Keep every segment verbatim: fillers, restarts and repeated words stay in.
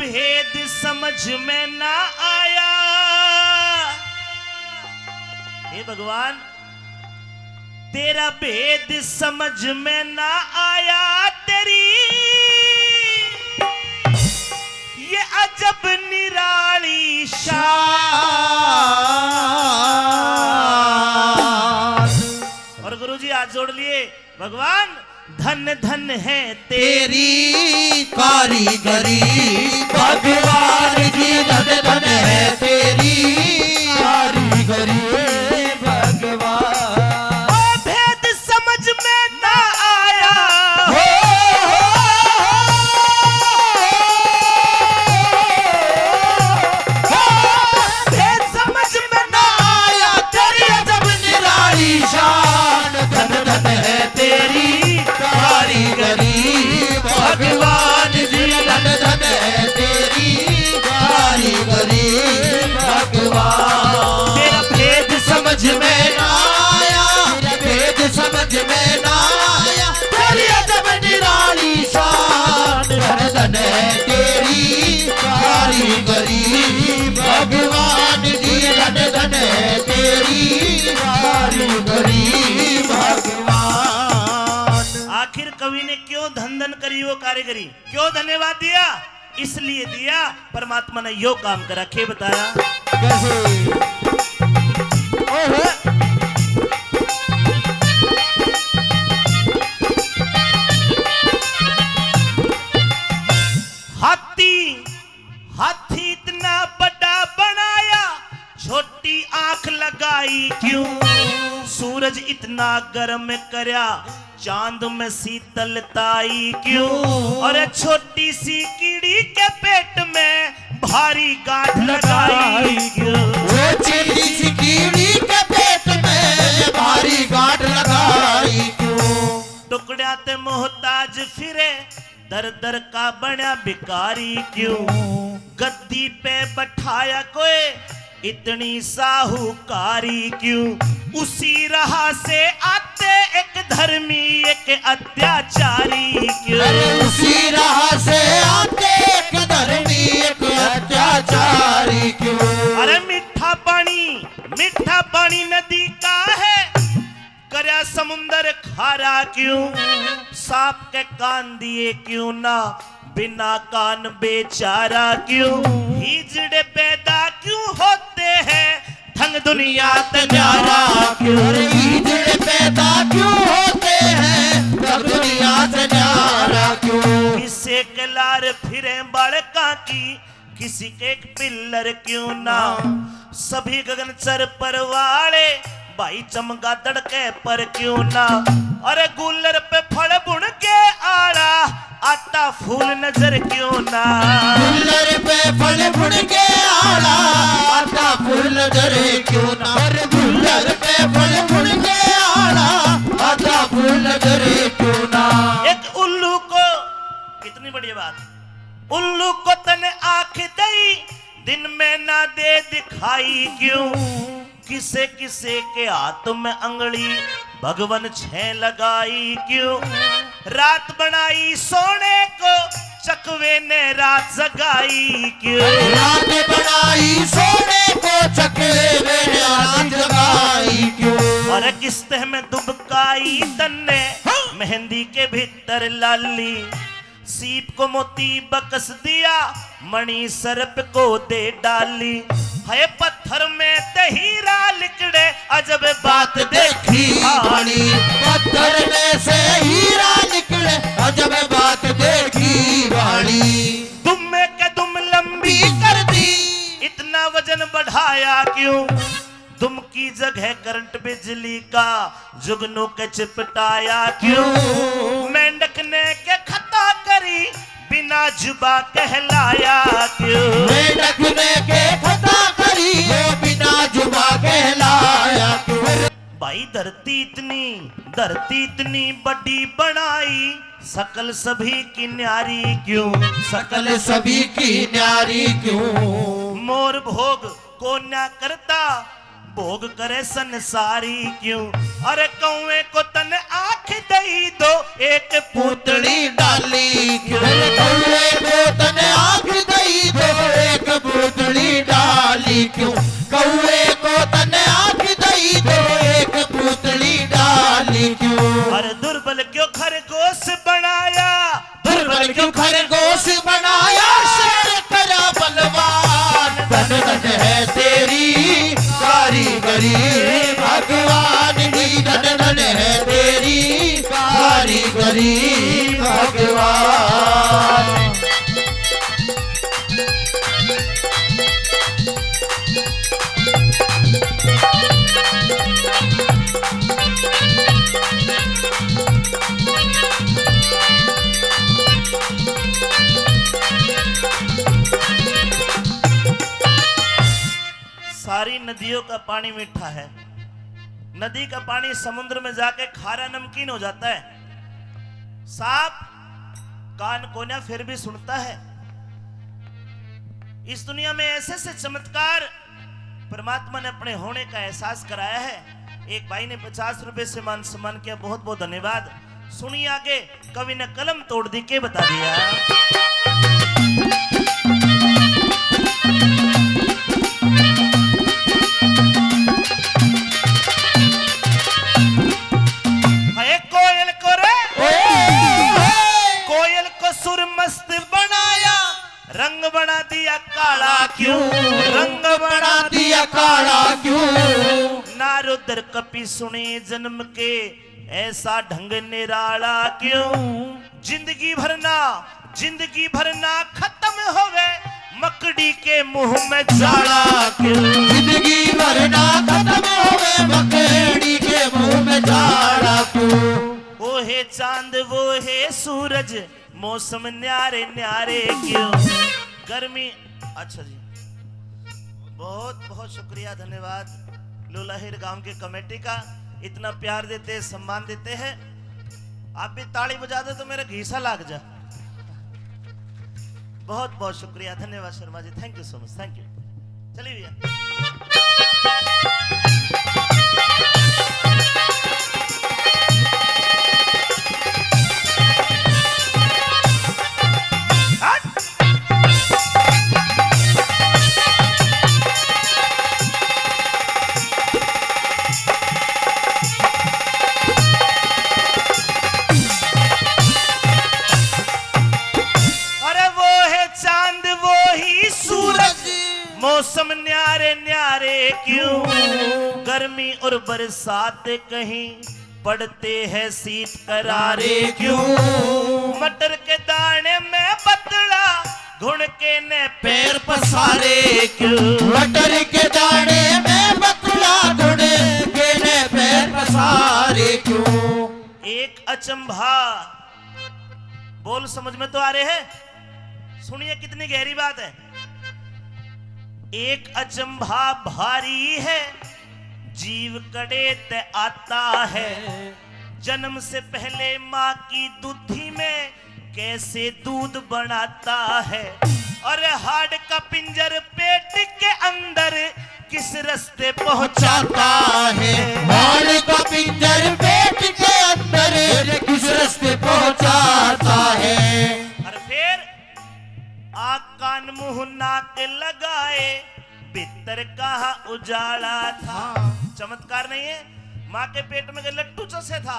भेद समझ में ना आया। हे भगवान, तेरा भेद समझ में ना आया, तेरी ये अजब निराली शान। और गुरुजी हाथ जोड़ लिए, भगवान, धन धन है तेरी कारीगरी, भगवान जी, धन धन है तेरी कारीगरी, भगवान। ओ भेद समझ में ना आया, हो, हो, हो, हो, हो, भेद समझ में ना आया, तेरी अजब निराली शान। धन धन है तेरी कारीगरी, भगवान जी, धन धन है तेरी कारीगरी, भगवान। तेरा भेद समझ में ना आया, तेरा भेद समझ में ना आया, तेरी अजब निराली शान। धन धन है तेरी कारीगरी, भगवान जी, धन धन है तेरी कारीगरी, भगवान। आखिर कवि ने क्यों धन धन करी वो कारीगरी, क्यों धन्यवाद दिया? इसलिए दिया, परमात्मा ने यो काम कर रखे, बताया कैसे? ओहो। हाथी, हाथी इतना बड़ा बनाया, छोटी आंख लगाई क्यों? सूरज इतना गर्म करया, चांद में शीतलताई क्यों? और छोटी सी कीड़ी के पेट में भारी गांठ लगाई क्यों? वो छोटी सी कीड़ी के पेट में भारी गांठ लगाई क्यों? टुकड़िया ते मोहताज फिरे, दर दर का बण्या भिखारी क्यों? गद्दी पे बठाया कोई इतनी साहूकारी क्यों? उसी राह से आते एक धर्मी, एक अत्याचारी क्यों? अरे उसी राह से आते एक धर्मी, एक अत्याचारी क्यों? अरे मीठा पानी, मीठा पानी नदी का है, करया समुंदर खारा क्यों? सांप के कान दिए क्यों ना, बिना कान बेचारा क्यों? हिजड़े पैदा क्यों होते हैं, ढंग दुनिया ते न्यारा क्यों? अरे हिजड़े पैदा क्यों होते हैं, ढंग दुनिया ते न्यारा क्यों? किसे के लार फिरे बालका की, किसी के एक पिल्लर क्यों ना, सभी गगन चर पर वाले भाई चमगादड़ के पर क्यों ना। अरे गुल्लर पे फल बुन के आला, आता फूल नजर क्यों ना। गुल्लर पे फल बुन के आला, आता फूल नजर क्यों ना। अरे गुल्लर पे फल बुन के आला, आता फूल नजर क्यों ना। एक उल्लू को, कितनी बड़ी बात, उल्लू को तने आंख दई, दिन में ना दे दिखाई क्यों? किसे किसे के हाथ में अंगली, भगवन छह लगाई क्यों? रात बनाई सोने को, चकवे ने रात जगाई क्यों? रात बनाई सोने को, चकवे ने रात जगाई क्यों? और किस्ते में दुबकाई तन्ने, हाँ। मेहंदी के भीतर लाली, सीप को मोती बकस दिया, मणि सर्प को दे डाली। है पत्थर में ते हीरा लिकड़े, अजब बात देखी भाणी। पत्थर में से हीरा निकले, अजब बात देखी भाणी। दुम्मे के दुम लंबी कर दी, इतना वजन बढ़ाया क्यों? दुम की जगह करंट बिजली का जुगनू के चिपटाया क्यों? मेंढक ने के खता करी, बिना जुबा कहलाया क्यों? मेंढक ने के खता करी, वो बिना जुबा कहलाया क्यों? भाई धरती इतनी, धरती इतनी बड़ी बनाई, सकल सभी की न्यारी क्यों? सकल सभी की न्यारी क्यों? मोर भोग कोन्या करता, भोग करे संसारी क्यों? अरे कौए को तन आंख दई दो, एक पूतली डाली क्यों? अरे कौए को तन आंख दई सारी नदियों का पानी मीठा है। नदी का पानी समुद्र में जाके खारा नमकीन हो जाता है। सांप कान कोन्या फिर भी सुनता है। इस दुनिया में ऐसे ऐसे चमत्कार परमात्मा ने अपने होने का एहसास कराया है। एक भाई ने पचास रुपए से मान सम्मान किया, बहुत बहुत धन्यवाद। सुनिए आगे, कवि ने कलम तोड़ दी के बता दिया। है कोयल को रे, कोयल को सुर मस्त बनाया, रंग बना दिया काला क्यों, रंग बना दिया काला क्यों। नारद और कपि सुने जन्म के ऐसा ढंग निराला क्यों। जिंदगी भर ना, जिंदगी भर ना खत्म होवे मकड़ी के मुंह में जाला क्यों। जिंदगी भर ना खत्म होवे मकड़ी के मुंह में जाला क्यों। वो है चांद, वो है सूरज, मौसम न्यारे न्यारे क्यों। गर्मी, अच्छा जी, बहुत बहुत शुक्रिया, धन्यवाद। लोलाहिर गांव के कमेटी का इतना प्यार देते हैं, सम्मान देते हैं। आप भी ताली बजा दो तो मेरा घीसा लाग जा। बहुत बहुत शुक्रिया, धन्यवाद शर्मा ji, thank you so much, thank you। चलिए भैया। अरे वो है चांद, वो ही सूरज, मौसम न्यारे न्यारे क्यों। गर्मी और बरसात कहीं पड़ते हैं शीत करारे क्यों। मटर के दाने में बतला, घुन के ने पैर पसारे क्यों। मटर के दाने में बतला, घुन के ने पैर पसारे क्यों। एक अचंभा, बोल समझ में तो आ रहे हैं? सुनिए कितनी गहरी बात है। एक अचंभा भारी है, जीव कड़े ते आता है। जन्म से पहले माँ की दूधी में कैसे दूध बनाता है। और हाड़ का पिंजर पेट के अंदर किस रास्ते पहुंचाता है। हाड़ का पिंजर पेट के अंदर किस रास्ते पहुंचाता है। और फिर आँख कान मुंह नाक लगाए, भीतर कहाँ उजाला था। हाँ। चमत्कार नहीं है? माँ के पेट में के लट्टू चसे था,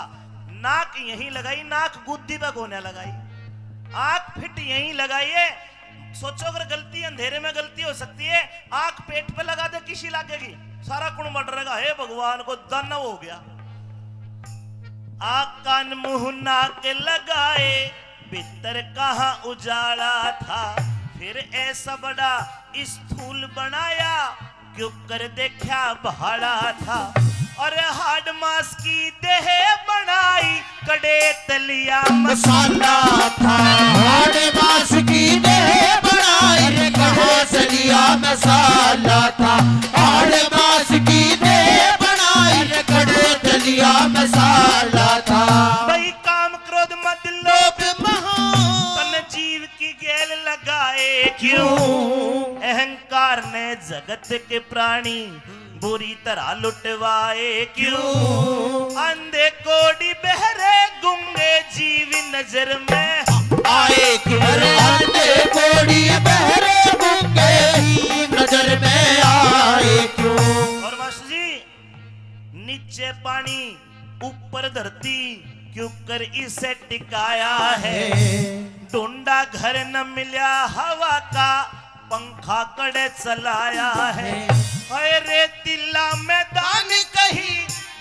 नाक यहीं लगाई, नाक गुद्दी पे कोन्या लगाई, आँख फिट यहीं लगाई है। सोचो अगर गलती, अंधेरे में गलती हो सकती है, आँख पेट पे लगा दे, किसी लागेगी? सारा कुण मर रहेगा। हे भगवान, को दानव हो गया। आँख कान मुंह नाक लगाए, भीतर कहाँ उजाला था। फिर ऐसा बड़ा स्थूल बनाया, क्यों कर देखा भाला था। और हाड़ मांस की देह बनाई, कड़े तलिया मसाला था। हाड़ मांस की देह बनाई, कहाँ तलिया मसाला था। हाड़ मांस की देह बनाई, कड़े तलिया मसाला था। भाई काम क्रोध मद लोभ मोह, तन जीव की गेल लगाए क्यों? अहंकार ने जगत के प्राणी बुरी तरह लुटवाए क्यों? क्यों? अंधे कोढ़ी बहरे गूंगे जीव नजर में आए क्यों? अरे अंधे कोढ़ी बहरे गूंगे जीव नजर में आए क्यों? और मास्टर जी, नीचे पानी ऊपर धरती, क्यों कर इसे टिकाया है? ढूंढा घर न मिल्या हवा का, पंखा कड़े चलाया है। हाय रे दिला मैदान कहीं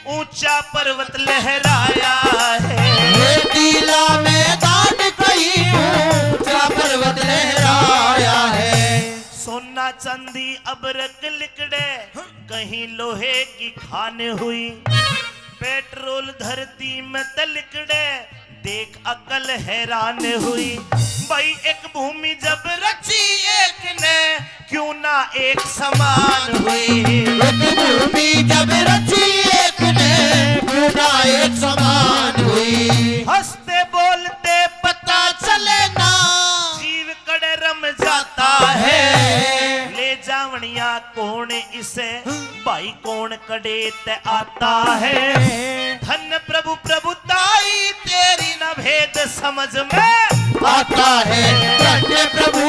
ऊंचा पर्वत लहराया है। रे दिला मैदान कहीं ऊंचा पर्वत लहराया है। चांदी अबरक लिकड़े, कहीं लोहे की खान हुई। पेट्रोल धरती में तलिकड़े, देख अकल हैरान हुई। भाई, एक भूमि जब रची एक ने, क्यों ना एक समान हुई। एक भूमि जब रची एक ने, क्यों ना एक समान हुई। हंसते बोलते पता चले ना, जीव कड़े रम जाता है। ले जावणिया कौन इसे, भाई कौन कड़े ते आता है। धन प्रभु प्रभुताई तेरी ना भेद समझ में आता है। धन प्रभु